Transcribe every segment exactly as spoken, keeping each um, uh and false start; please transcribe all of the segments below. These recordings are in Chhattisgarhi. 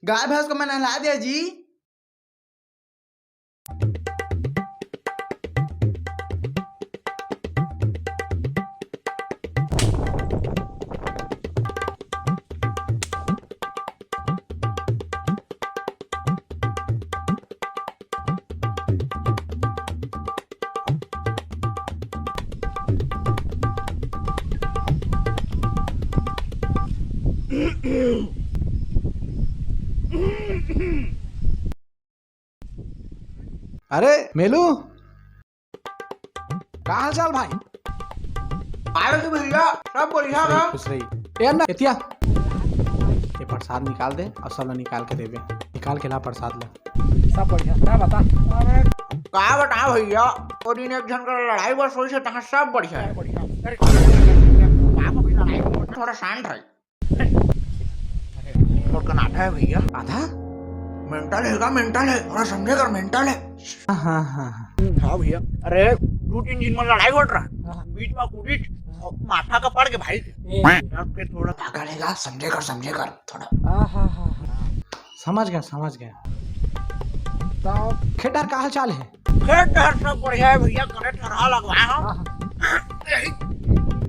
गाय भैंस को मैं नहला दिया जी। अरे मेलू, का हाल चाल भाई? अरे जी भैया, सब बढ़िया खुश रही, बा। खुश रही। ए अन्ना, एतिया, ये प्रसाद निकाल दे और सब ला निकाल के देबे। निकाल के ला प्रसाद ला। सब बढ़िया, का बता? अरे, का बता भैया, वो दिन एक झन कर लड़ाई बस होइस हे, तहाँ सब बढ़िया हे। बढ़िया। अरे, का बा भैया, लड़ाई? थोड़ा शांत रही। अरे, थोड़ा कनाटा हे भैया। आधा? Mental हे का, mental हे, थोड़ा समझे कर, mental हे। हाँ, हाँ, हाँ, हाँ। हाँ भैया, अरे, दू तीन झिन मन लड़ाई होत रहा, हाँ। बीच में कुछ माथा का पड़ के भाई, ए। डर के थोड़ा पागल हे का, समझे कर, समझे कर थोड़ा। हाँ, हाँ, हाँ, हाँ। समझ गया, समझ गया। तो खेत डहर का हाल चाल हे? खेत डहर सब बढ़िया हे भैया, करे थरहा लगवाए हँव। हाँ, हाँ। यही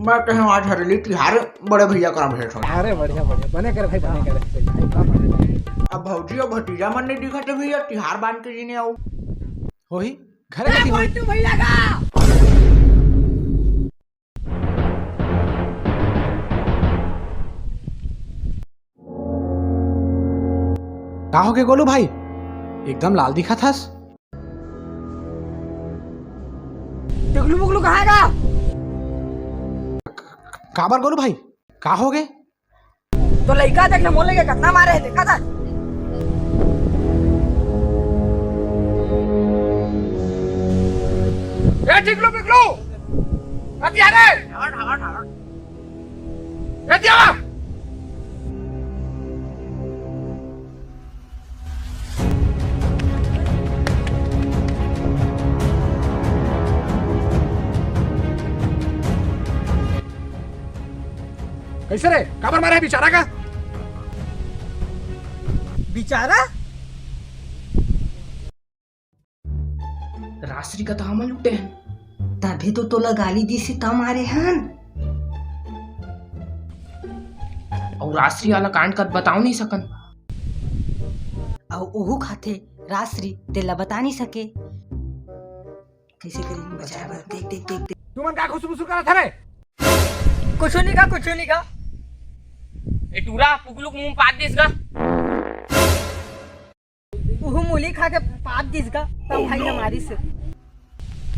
मैं कहेंव आज हरेली तिहार बड़े भैया करा भेंट हो। अरे बढ़िया, बढ़िया, बने करे भाई, बने करे। भाई, का बने करे? अब भौजी और भतीजा मन नहीं दिखत हे भैया, तिहार बांध के जीने आओ। होही, घर का कती होही। पलटू भैया का? का होगे गोलू भाई, एकदम लाल दिखत हस। टुकलू मुकलू कहाँ हे गा? काबर गोलू भाई, का होगे? तो लइका देख ना, मोर लइका कतना मारे हे, देखा था? ए टिकलू पिकलू, अति आ रे। ए दिया। कैसे रे? काबर मारे हे बिचारा का? बिचारा? राजश्री का तो हमन लुटे हन। तभी तो तोला गाली दिस हे, त मारे हन। अउ राजश्री वाला कांड का बताओ नहीं सकन। अउ ओहू खाथे राजश्री, तेला बता नहीं सके। कैसे करेंगे बचाए बर? देख, देख, देख, देख। तुमन का खुसुर-मुसुर करत हवे? कुछु नहीं का, कुछु नहीं का। ए टूरा, पुकलुक मुंह पाद दिस का? उहू मूली खा के पाद दिस का, तब भाई न मारिस हे।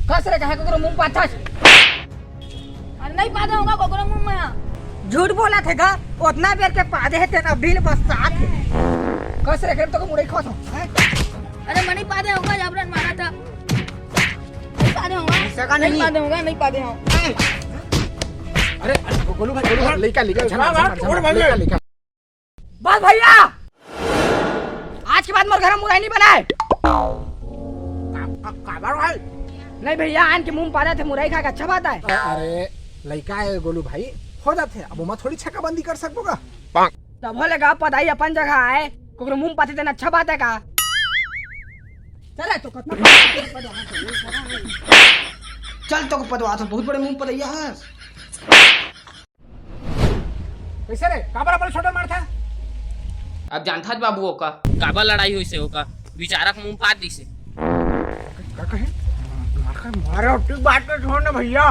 कस रे, काहे कोकरो मुंह पाथस? अरे नहीं पादे हों गा कोकरो मुंह में। झूठ बोलत हे गा, ओतना बेर के पादे हे तेन अभी ले बस्सात हे। कस रे, खेल तो मुड़ई खात हों, हैं? अरे मैं नहीं पादे हों गा, जबरन मारा था। नहीं पादे हों गा। सगा नहीं नहीं। पादे हों गा, नहीं पादे हों। अरे, अरे, गोलू भाई, गोलू भाई, लइका, लइका, झन, हाँ, झन, हाँ, झन, छोड़ भाई। लइका, लइका। बस भैया, आज के बाद मोर घर में मुरई नहीं बनाए। का-, का-, काबर भाई? नहीं भैया, आन के मुंह पादे थे, मुरई खा के अच्छा बात हे। अरे, लइका हे गोलू भाई, हो जाथे, अब ओमा थोड़ी छक्काबंदी कर सकबो का? तभो ले गा पदाई अपन जगह आए, कोकरो मुंह पाथे तेन अच्छा बात हे का? चल तो कतना चल तो पदवा तो बहुत बड़े मुंह पदैया हस। कैसे रे? काबर अपन छोटे मारथा? अब जानथस बाबू ओका, काबर लड़ाई होइस हे ओका, बिचारा के मुंह पाद दिस हे। का कहे? मार का मार। अरे, ठीक बात तो छोड़ ना भैया।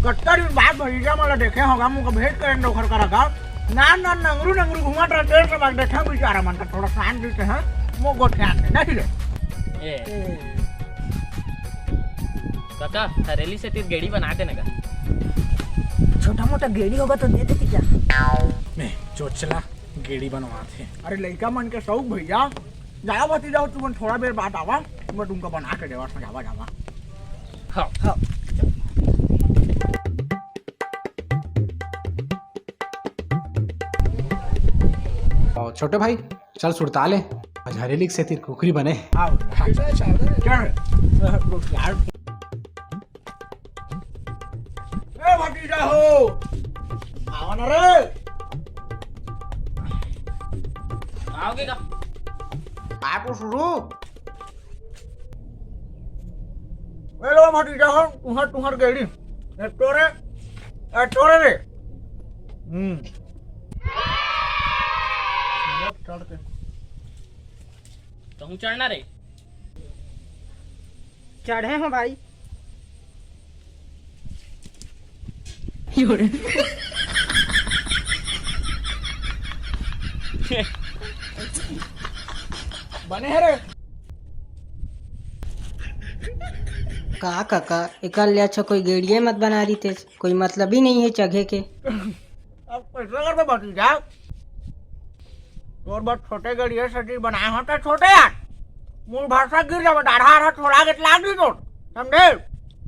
कत्ता दिन बाद भैया मोला देखे होगा, मुझको भेंट करन दो घर का रखा। ना, ना, नंगरू, नंगरू घूमत रहे, देर से बाद देखा बेचारा मन का थोड़ा शांत दिखे हैं। मो गोठियान दे, नहीं रे। ए। काका, हरेली से तीर गेड़ी बना देना का? छोटा मोटा गेड़ी होगा तो दे देती क्या? नहीं, चोचला गेड़ी बनवाथे। अरे लइका मन के शौक भैया, जाओ भतीजा हो, तुमन थोड़ा बेर बाद आवा, मैं तुमको बना के देवा, जावा, जावा। हाँ। हाँ। और छोटे भाई, चल सुरता ले, आज हरेली से तीर कुकरी बने। आओ, हाँ, चल, चल, चल। ए भतीजा हो, आवा ना रे। आओगे का? ए लो भतीजा हो, तुहर, तुहर गेड़ी। ए तोरे, ए तोरे रे। हम्म। चढ़ के। कहूँ चढ़ना रे? चढ़े हो भाई। बने है रे। का काका, एकर ले अच्छा कोई गेड़िए मत बना रहितेस, कोई मतलब ही नहीं है चघे के। अब कैसे करबे भतीजा? तोर बर छोटे गड़िया सटी बनाए हो त छोटे यार। मूल भाषा गिर जाबे, डाढ़ा आढ़ा छोड़ा के लाग दी तोर। समझे?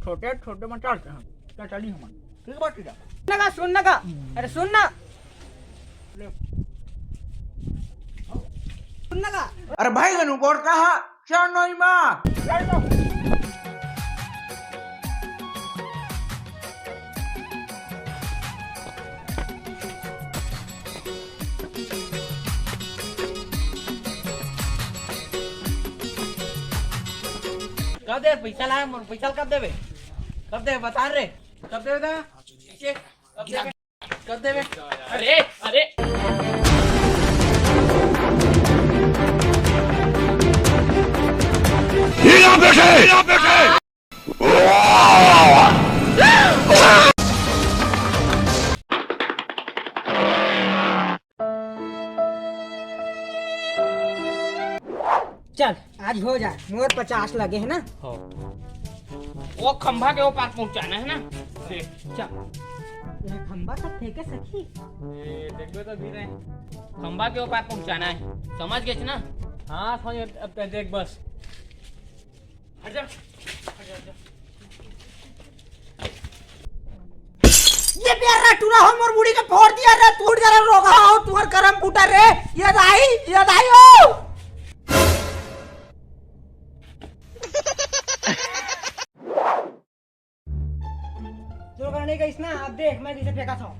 छोटे छोटे में चलते हैं। चल चली हमन। ठीक बात है। सुन ना का, सुन ना का। अरे सुन ना। ले। सुन ना का। अरे भाई गनु गोड़ कहाँ? चल नोई माँ। चल तो। कब दे पैसा लाए, मोर पैसा कब देबे? कब देबे बता रे? कब देबे दा? पीछे, कब देबे? कब देबे? अरे, अरे। हीरा बेटे, हीरा बेटे। चल, आज हो जाए, मोर पचास लगे है ना? हाँ। वो खंभा के वो पार पहुंचाना है ना? चल। ये खंभा तक फेंके सकी? ए, देखबे तो धीरे। खंभा के वो पार पहुंचाना है। समझ गेस ना? हाँ, समझ गेस। अब देख बस। हट जा, हट जा, हट जा। ये प्यारा टूरा हो मोर मुड़ी के फोड़ दिया रे, टूट जा रे रोगा हो, तुहर करम फूटा रे, ये दाई, ये दाई हो। तोर करने का इसना, अब देख मैं कैसे फेंका था।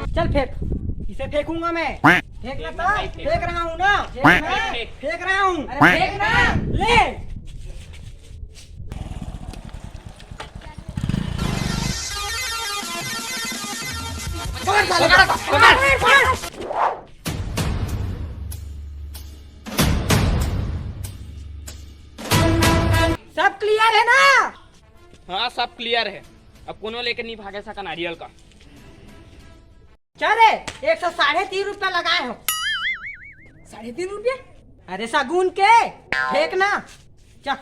चल फेंक, इसे फेंकूंगा मैं। फेंक ना तो, फेंक रहा हूँ ना, फेंक ना, फेंक रहा हूँ। अरे फेंक ना, ले। सब क्लियर है ना? हाँ, सब क्लियर है। अब कोनो लेके नहीं भागे सका नारियल का। चल रे, एक सौ साढ़े तीन रुपया लगाए हो। साढ़े तीन रुपया? अरे सगुन के, फेंक ना। चल।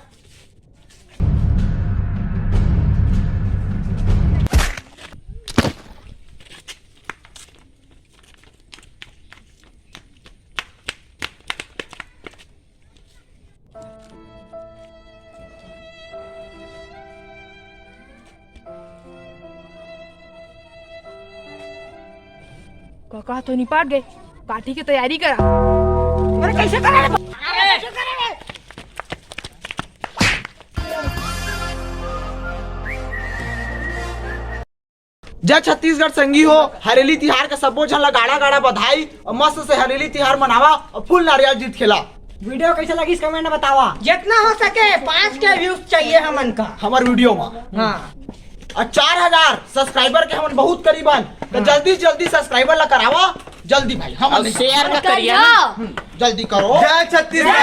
काका तो निपट गए, पार्टी की तैयारी करा। अरे कैसे करा रे? अरे कैसे करा रे? जय छत्तीसगढ़ संगी हो, हरेली तिहार के सब्बो झन ला गाड़ा गाड़ा बधाई और मस्त से हरेली तिहार मनावा और फुल नारियल जीत खेला। वीडियो कैसे लगिस कमेंट में बतावा। जितना हो सके पाँच के व्यूज चाहिए हमन का। हमर वीडियो में। हाँ। और चार हजार सब्सक्राइबर के हमन बहुत करीबन, तो हाँ। जल्दी से जल्दी सब्सक्राइबर ला करावा, जल्दी भाई, हम अब नहीं शेयर ना करिए ना। हम्म, जल्दी करो। जय छत्तीसगढ़।